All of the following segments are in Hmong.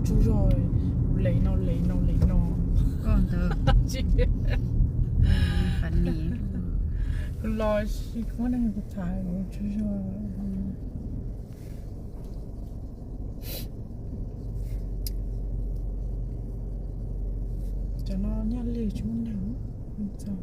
Tsaug zog, lem no lem no lem no. Koj ntawd. Tsis, funny. Kuv los tsis muaj neeg kuv tham tsaug zog. Cov no nyaj li tsis muaj neeg txog.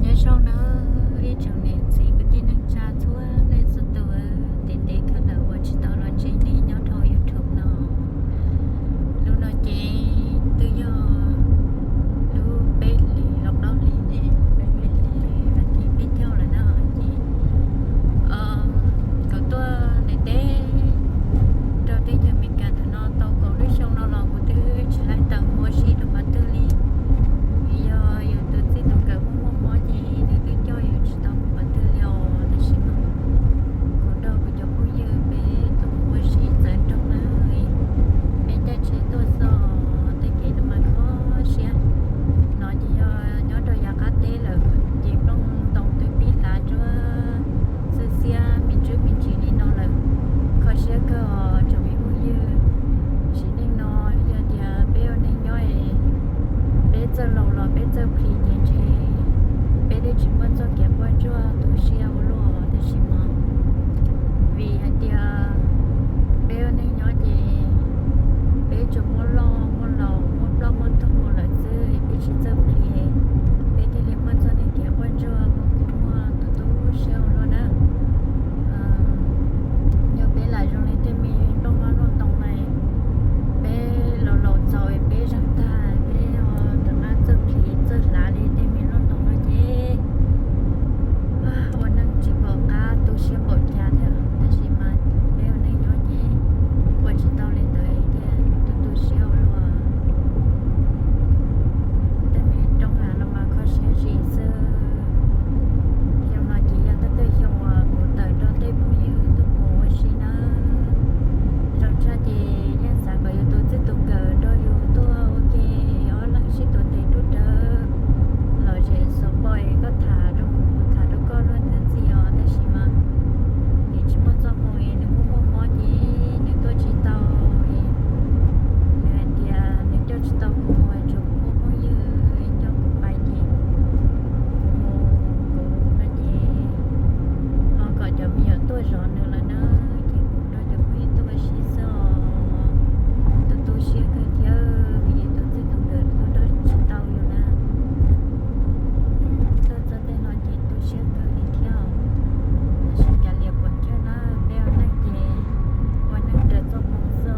Nyob zoo nawb ib tsoom niam txiv kwv tij neej tsa txhua leej txhua tus, ntev ntev kawg lawm uas tsis tau los ntsib nej nyob rau YouTube no. Lub no ces twb yog lub peb hlis los plaub hlis ne, peb hlis vas thib peb caug lawm na ces kuv tuaj ntev ntev rau teb chaws Amelikas ntawm no tau kaum lub xyoo no los kuv twb tsis laib tawm mus ua si rau qhov twg li. Vim yog yus tus txij tus nkawm muaj muaj mob ces nws twb coj yus tsis tau mus qhov twg li os. Tab sis mas kuv nrog kuv cov phooj ywg peb tuaj mus ua si txawv nroog na, peb caij tsheb tuaj xwb. Tej kev no mas kho siab, no ces yog nyob rau yav qab teb lawm ces nplooj ntoos twb pib hlav tsuab xwb xiab me ntsis me ntsis li no lawm. Kho siab kawg os tsoom me phooj ywg. Sim neej no yog tias peb ua neeg nyob es peb txawj laus los peb txawj plhis ces ntshe peb twb tsis muaj txoj kev quaj ntsuag tu siab ua luaj. Tab sis mas vim hais tias peb ua neeg nyob ces peb tsuas muaj loj muaj laus muaj ploj muaj tuag lawm xwb, peb tsis txawj plhis, peb thiaj li muaj txoj kev quaj ntsuag muaj kua muag tu tu siab ua luaj na. Yog peb lam zoo li tej me nplooj noj nplooj ntoos na, peb laus laus txaus peb zeeg tag peb ho rov qab txawj plhis txawj hlav li tej me nplooj ntoos no ces ua neeg tsis pom qab tu siab npaum cas thiab. Tab sis mas peb ua neeg nyob ces ua tsis tau li ntawd thiaj tu tu siab ua luaj. Tej me roob hav no mas kho siab zim xwb. Xyoo no ces yog thawj thawj xyoo uas kuv tawm nrog tej phooj ywg tuaj mus ua si na. Zoo tshaj ces yeej xav kom yus tus txij tus nkawm nrog yus tuaj ua ke ob leeg sib tuav tes nruab rawv lom zem xov npau es koj tham rau kuv kuv tham rau koj luaj ntxhi ntxhi os. Tab sis mas nws tsis muaj txoj hmoo es nws muaj muaj mob ces nws tuaj tsis tau es nws hais tias nws coj tsis tau kuv mus es tsuas kuv muaj phooj ywg es coj kuv pais ces kuv mus kuv no ces ho kom cov me nyuam tuaj zov nws lawm na. Ces kuv nrog cov phooj ywg tuaj ua si xwb os. Tu tu siab kawg thiab vim yus tus txij tus nkawm tuaj nrog tsis tau yus na. Tuaj txog tej no ces tu siab kawg li thiab os. Tab sis kav liam puas chawj na, peb ua neeg ces ua neeg raws txoj hmoo xwb os.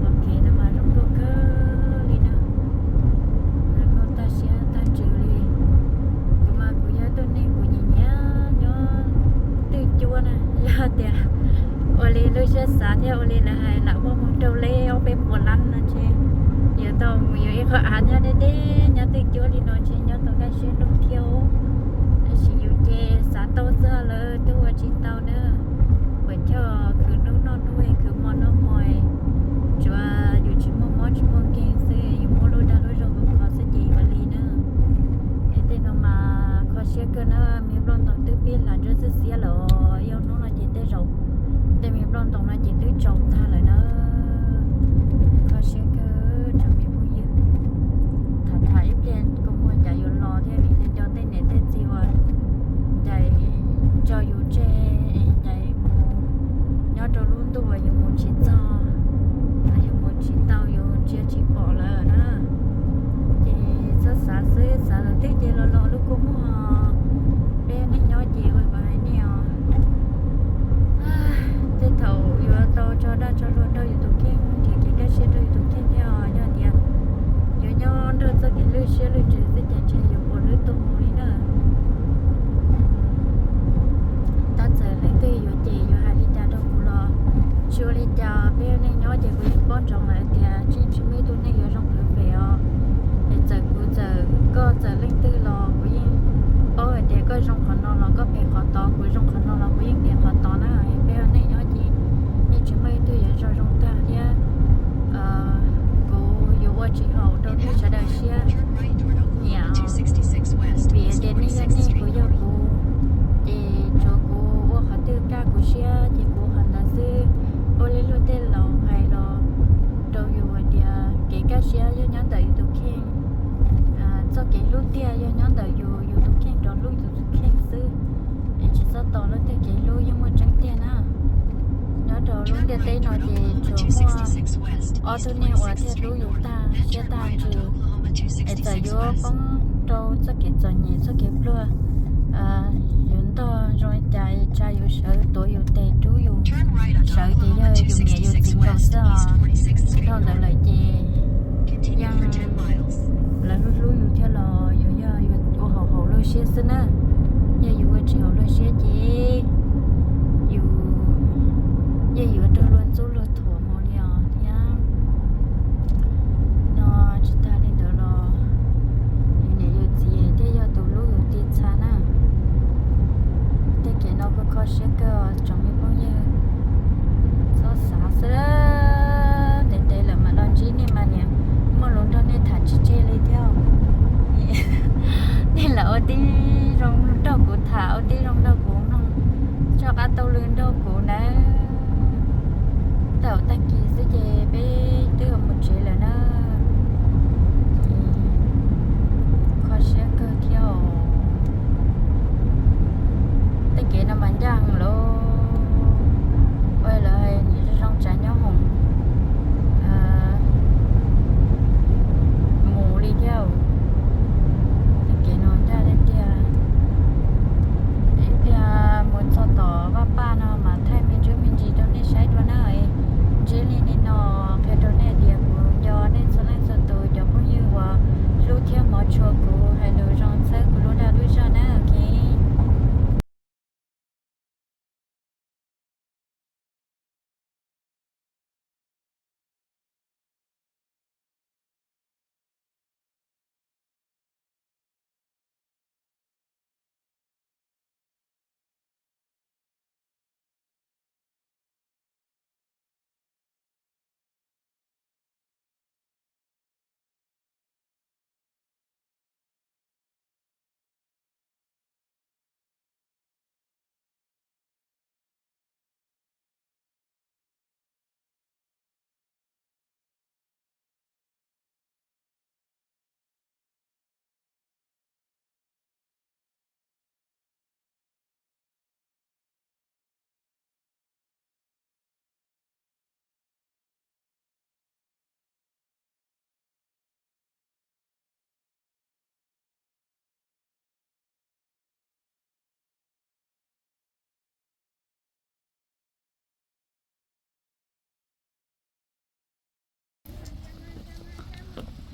Ua kev no mas zoo nkauj kawg li na, zoo nkauj tag siab tag ntsws li. Kuv mas kuv yog ib tug neeg kuv nyiam nyiam nyob twj cuab na, yog tias ua li lub siab xav thiab ua li lawv hais lam muaj hmoo rau leb ob peb puas lab no ntshe yuav tau mus yuav ib qho av nyob deb deb nyob twj cuab li no ntshe nyob tau kaj siab lug thiab. Tab sis yus ces xav tau xwb lawv twb ua tsis tau na. Puas chawj khwv hnub noj hnub, khwv hmo noj hmo, tsuav yus tsis muaj mob tsis muaj nkeeg xwb, yus muaj lub dag lub zog khov kho xwb ces ua li na. Es tej no mas kho siab kawg na, me nplooj ntoos twb pib hlav ntsuab xwb xiab lawm, ib ob hnub no ces tej zaum tej me nplooj ntoos no ces twb tsaus tag lawm na. Kho siab kawg tsoom me phooj ywg. Tham tham ib pliag kua muag cas yuav los thiab vim yog cov tej niam tej txiv uas ncaim tso yus tseg es ncaim mus nyob rau lub ntuj uas yus mus Cas peb ua neej nyob ces kuv yeej paub ntsoov lawm tias tseem tsis muaj ib tug neeg yuav zoo perfect os. Es txawm kuv txawm koj txawm leej twg los kuv yeej paub hais tias koj zoo qhov no los koj phem qhov tod, kuv zoo qhov no los kuv yeej phem qhov tod na. Es peb ua neej nyob ces yeej tsis muaj ib tug yuav zoo zoo tag thiab. Kuv yuav ua tsis haum rau nej sawv daws siab nyiam, vim tias nej yog nej, kuv yog kuv, ces tsuav kuv ua qhov twg kaj kuv siab ces kuv qhov ntawd xwb. Ua li luag tej laus hais los rau yus hais tias kev kaj siab yog nyob ntawm yus tus kheej, txoj kev hlub tiag yog nyob ntawm yus, yus tus kheej rov hlub yus tus kheej xwb. Es tsis txhob tos luag tej kev hlub, yeej muaj tseeb tiag na. Nyob rau lub ntiaj teb no ces tsuas muaj ob tug neeg uas thiaj hlub yus tag siab tag ntsws. Es txawm yuav poob rau txoj kev txom nyem txoj kev pluag, yus ntog zoo li cas tsa yus sawv tuav yus tes rub yus sawv ces yog yus niam yus txiv nkaus xwb os. Dhau ntawd lawm ces yeej lawv hlub hlub yus thiab los yus yog yus ua haum haum luag siab xwb na. Yog yus ua tsis haum luag siab ces yus yeej yuav raug luag ntxub luag thuam mus li os thiab. No tsis tas li ntawd los yus niam yus txiv thiaj yog tus hlub yus tib txha na. Tej kev no kuj kho siab kawg tsoom me phooj ywg. Txhob xav xwb, ntev ntev lawm mam los ntsib nej mas niam muaj lus nrog nej tham tsis tseg li thiab. Nej lam ua tib zoo nrog kuv tham, ua tib zoo nrog kuv mloog, tso qab taug lw nrog kuv nawb. Thaum tag kis xwb ces peb twb mus tsev lawm na. Kho siab kawg thiab os. Tej kev no mas ncaj heev lauj. Ua lawv hais nim zoo zoo tsav nyob hoom mus li thiab. Tej kev no ncaj tiag tiag. Ib pliag mus txog tom vaj paj no mas thaij me ntsuj me ntsis rau nej saib dua na. Ntsib li no qhia rau nej tias kuv nco nej txhua leej txhua tus cov phooj ywg uas hlub thiab hmov tshua kuv, hais lus zoo txhawb kuv lub dag lub zog na, ok.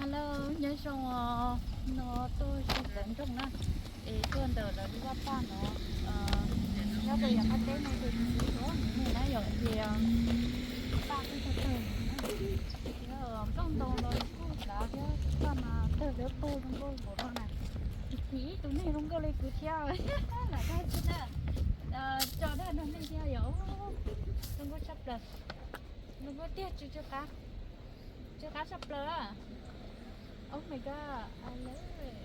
Hello, nyob zoo os. No tuaj si ntawv nroog na, es tuaj ntawm lawv lub vaj paj no. Nyob rau yav qab teb no ces kuv tsis tau mus na yom, ces paj kuj tag tag na. Nplooj ntoo los kuj lav thiab, paj mas tawg liab pag zoo nkauj npaum no na. Tsis chim ib tus neeg zoo nkauj li kuv thiab. Lam dag xwb na, tso dag nrog nej thiab yom. Zoo nkauj tshaj plaws. Zoo nkauj tiag, tsw tsw qab, tsw qab tshaj plaws. Oh my god, I love it.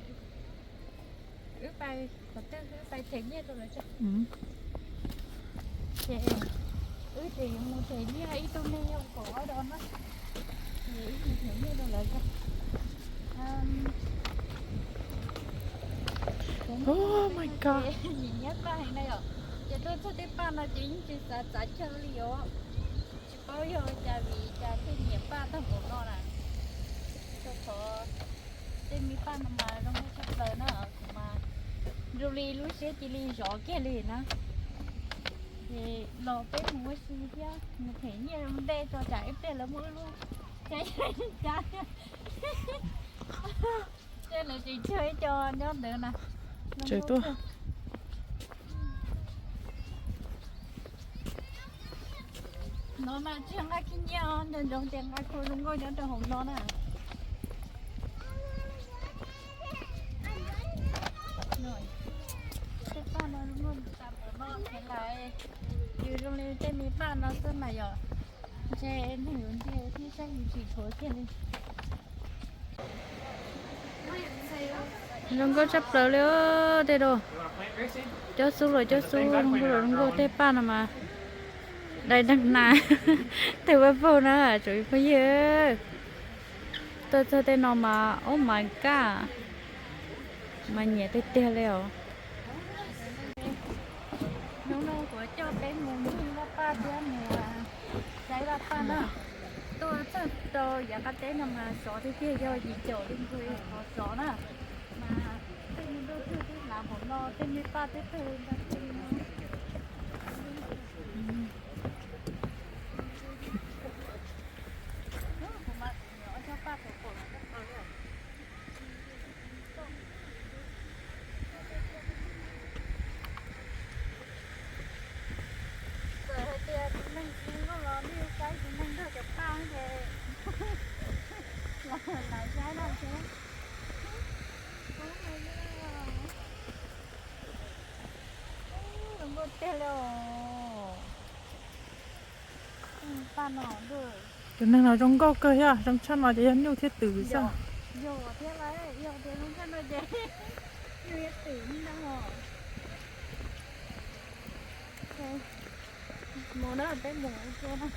Wb pais qhov twg, wb pais them nyiaj rau lawv tso. Ces wb ces yuav mus them nyiaj, ib tug neeg yog kaum ob dos na. Ces wb mus them nyiaj rau lawv tso. Oh my god. Nyiam nyiam paj heev na yom. Ces tuaj txog tej paj no ces yeej tsis xav txav chaw li os. Tsis paub yog ua cas vim cas thiaj nyiam paj tag npaum no na. Rau qhov tej me paj no mas zoo nkauj tshaj plaws na, kuv mas zoo li lub siab cia li zov kiag li na. Ces los peb mus ua si thiab mus them nyiaj zoo ntej tso tsam ib pliag lawv muab wb lub, cas, cas, cas lawv tseem tshuav ib co nyob ntawd na. Tseem tuaj. No mas tsis nqa khib nyiab, nco ntsoov ces nqa khau zoo nkauj nyob rau hauv no na. Tej paj no zoo nkauj tas npaum no ces lawv, yus zoo li tej me paj no xwb mas yom. Ntshe neeg yuav ntsia thiab saib yus tsis thuav kiag li. Zoo nkauj tshaj plaws li tej dua. Cob xub los cob xub, zoo nkauj los zoo nkauj, tej paj no mas dai daj nas. Tej paj paug na tsoom phooj ywg. Tuaj txog tej no mas, oh my god, mas nyiam tiag tiag li os. Hnub no kuv coj peb mus ncig vaj paj thiab mus saib vaj paj na. Tuaj txog rau yav qab teb no mas sov tiag tiag, yog yim caum li nkaus qhov sov na. Mas tej me nplooj twg twb hnav npaum no, tej me paj twb tawg ntag. Txawm hais tias tus neeg tsis zoo nkauj los nej saib tus neeg nrog cov paj ces los lawv saib no ces. Zoo nkauj tiag li os. Paj no, tus neeg no zoo nkauj kawg thiab, zoo tshaj no ces yog nyuj thiab twm xwb. Yog thiab, yog tias zoo tshaj no ces nyuj thiab twm ntag os. Mus na, peb mus ua ke na.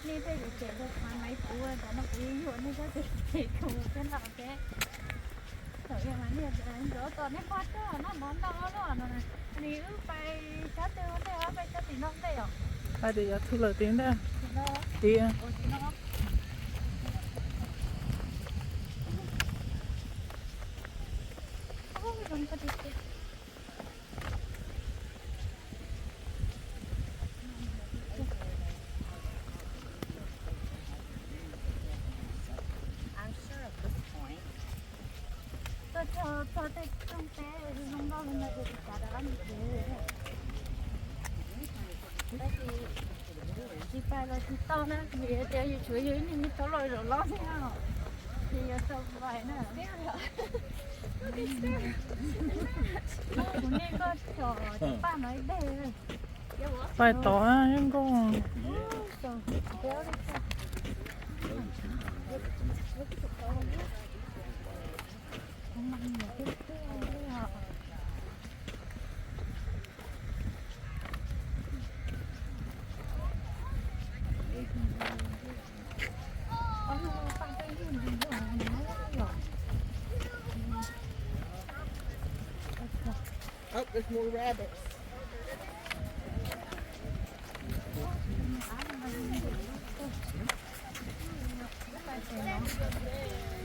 Nej tej yuav cem rau qhov maiv kuv, tam no kuv yuav yuam nej sab tes tes kuv thiab no ces. Thaum ub mas nej ntxuav tos nej pog tuaj noj mov ntau luaj no, nws wb pais sab twg ntej, pais sab tim no ntej os. Pais tim cov thu lawm tim ntej. Tim no. Tuaj txog txog tej rooj teb zoo nkauj li no ces tsis kav rov qab mus tsev. Tab sis tsis pais los tsis tau na, vim tias yus tshuav yus ib niag me tub los zaum lob xwb na, ces yuav tau pais na. Kuv niag koj tsom cov paj no ib daig. Pais tod zoo nkauj. Oh, there's more rabbits.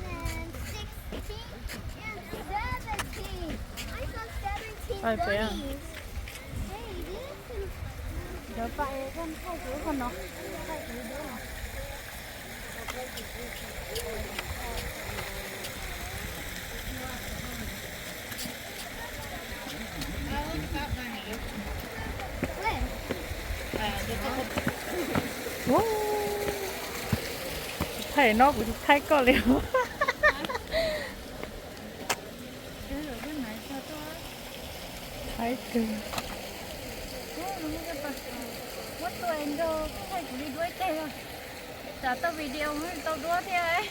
And sixteen and seventeen. I saw seventeen bunnies. Hey, these. Cov paj, koj thaij kuv qhov no, thaij kuv dua. Thaij no kuv tsis thaij koj li. Thaij kawg. Muab tua nrog thaij kuv li duab ib teg. Tsam tau video tau duab thiab.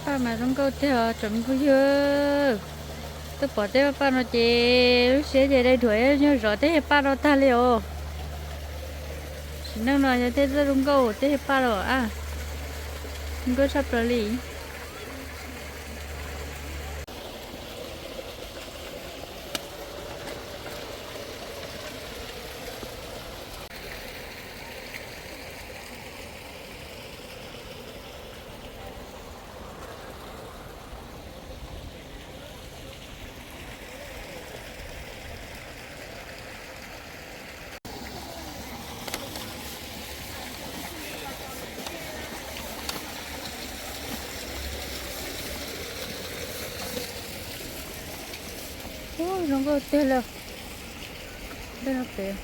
Paj mas zoo nkauj tiag os tsoom me phooj ywg. Twb pom tej paj no ces lub siab ces dai dhuav nyuag zov tej paj no tag li os. Sim neej no yog tej txoj zoo nkauj tej paj los a, zoo nkauj tshaj plaws li. Zoo nkauj tiag lawm. Dej no pem.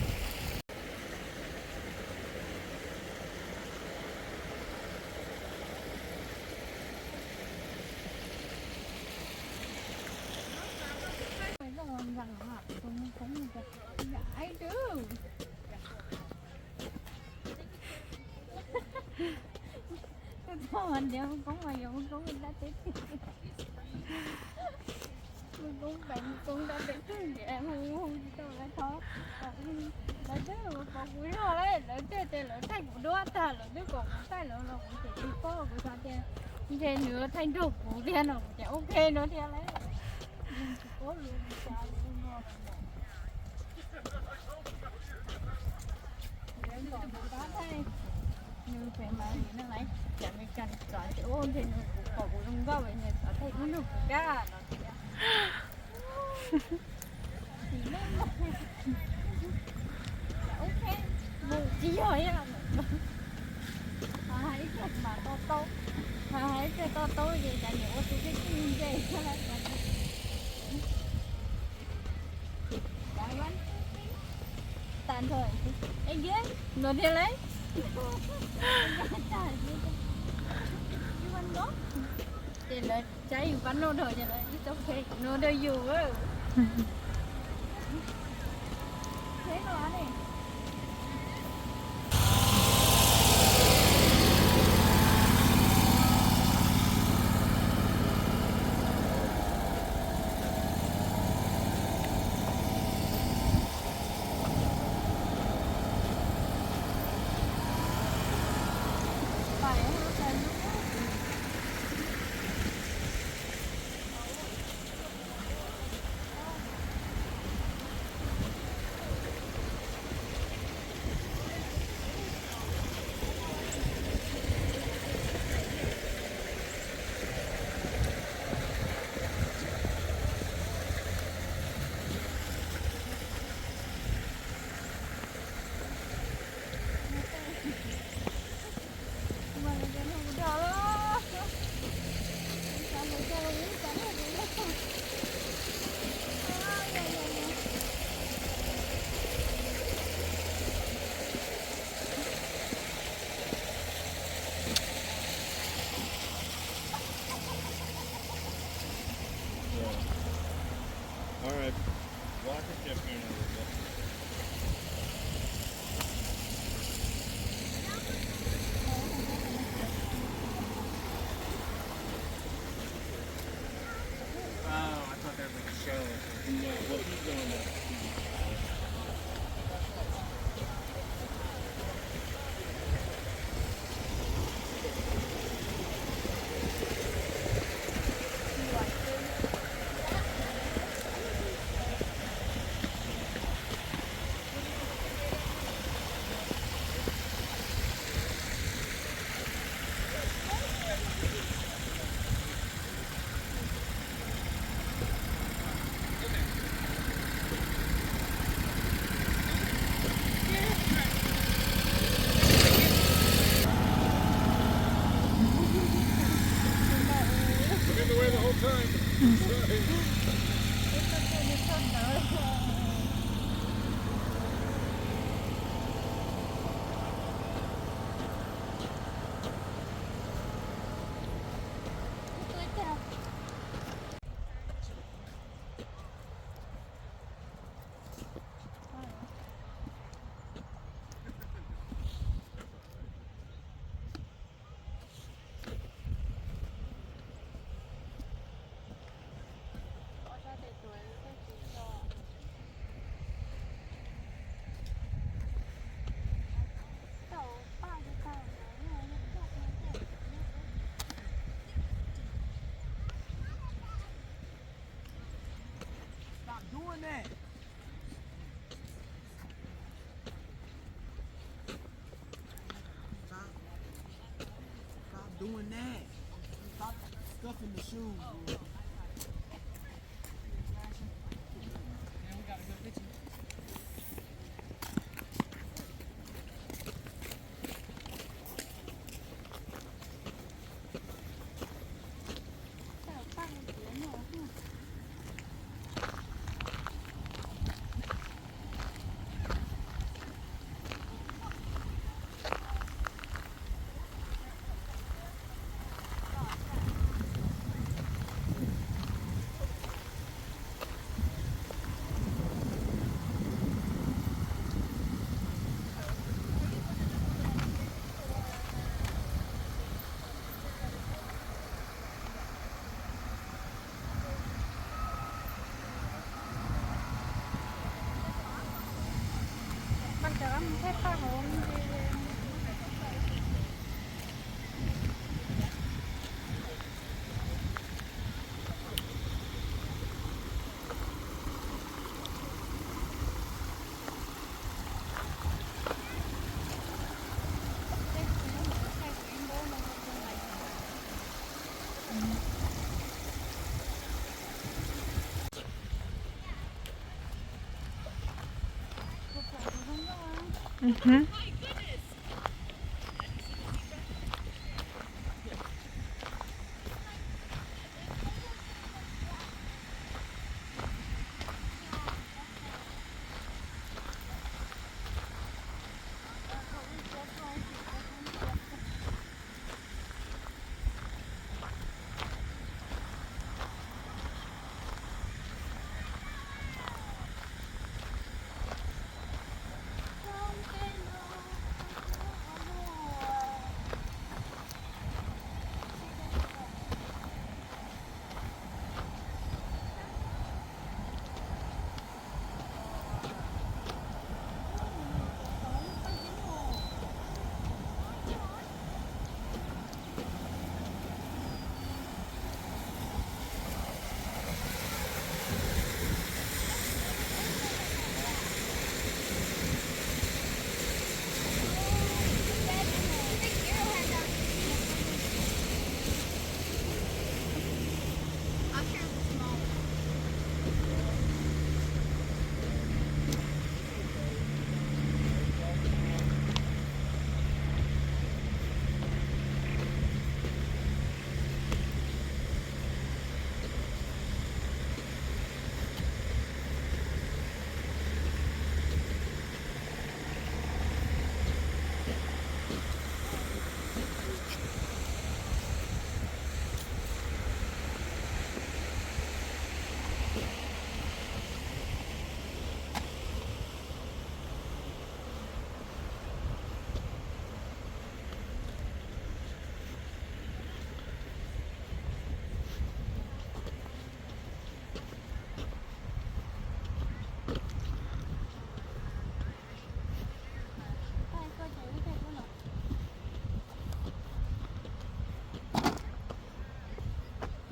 Koob mas yog koob dab teb, koob pem koob dab teb twg ntiag hu hu tsis tau lawv thov. Lawv twb kom kuv zog lawm, lawv twb tias lawv thaij kuv duab tag, lawv twb kom kuv thaij lawv los kuv tseem tsis paub, kuv xav tias ntshe nws thaij nrog kuv thiab no kuv ces ok no thiab lawm. Tsis paub lus, tsis xav lus no. Nws pem mas nws laiv cas me kas xav tias ua ntshe nws kuv pom kuv zoo nkauj es nws xav thaij ub nrog kuv kab no tias. Mus tsis yog ib, hais ib pliag mas to taub, hais ib pliag to taub ces cas niam ua tus tib tij ntse. Tag nrho es no thiaj lawm. Ces lawv tsaib yus pab noj dhau ces lawv ib txoj phe no rau yus. All right. Watch it, Jeff, here in a little bit. Oh, I thought that was a show. No, what he's doing is Stop doing that. Stop, stop doing that. Stop scuffing the shoes, bro.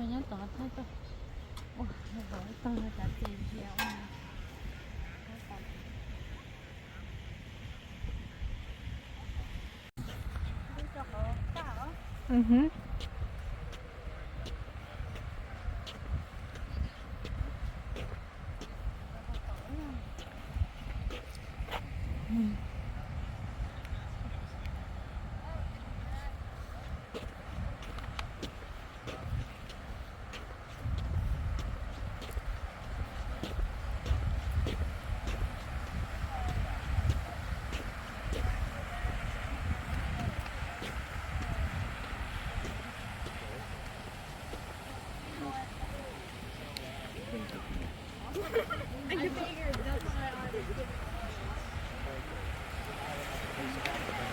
Nyob tod thaij tau, ua, tag tag tes dhia ua.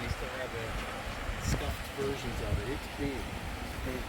They still have the scuffed versions of it. It's paint. It's paint.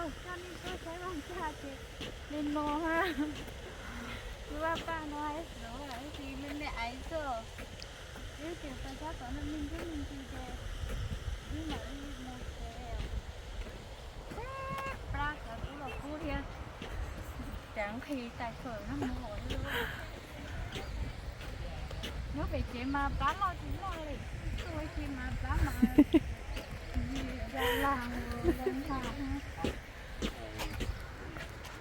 Coj nej tuaj saib vaj ncaj ces li no ha. Vaj paj no hais xwb, ib sim me me aiv xwb. Wb tseem pais sab tom no me ntsis me ntsis ces wb mam li mus tsev. Plab cov tub los kub thiab, cas nqhis tais fawm no mus hauv li. Nyob pem tsev mas plab loj tsis loj li, tuaj ib sim mas plab mas ya lag mus ntag.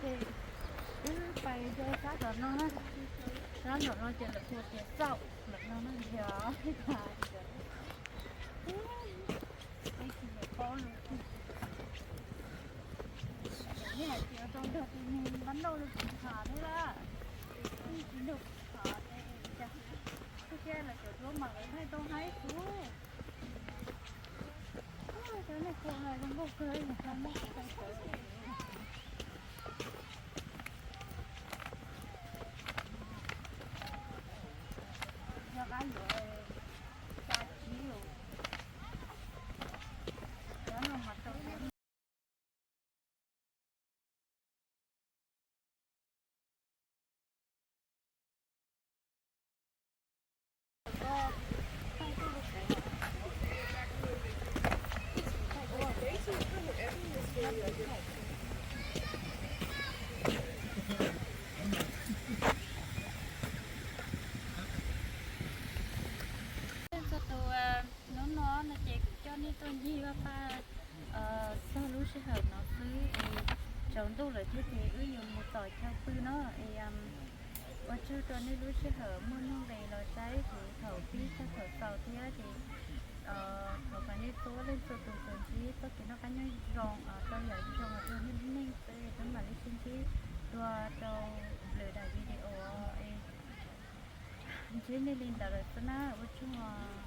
Ces wb pais rau sab tom no na, sab tom no ces lawv hu tias txaum lawm no na yog. Ib tsis yog paub lus, nej hais tias tau nrog tus neeg npab nauj los kuv tham thiab lawm, nej tsis nrog kuv tham ces cas, txhua txhia lawv cov duab mas lawv hais tau haib xwb. Cov nej qhuas los zoo nkauj kawg, yog tau muab kuv tau sawv. Yog qab yuav, cas tsis yus, cov no mas tau. Txhua tus, hnub no no ces kuv coj nej tuaj ncig vaj paj txog lub sij hawm no xwb es tsaus ntuj lawm thiab ces wb yuav mus tom chaw pw no es ua tsaug rau nej lub sij hawm muaj nuj nqis los saib kuv thaum pib txog thaum xaus thiab ces thov kom nej txhua leej txhua tus tsuas ntsib txoj kev noj qab nyob zoo, tau yam zoo ua nej lub neej xwb es peb mam li sib ntsib dua rau lwm daim video es ntsib nej li ntawd lawm xwb na, ua tsaug.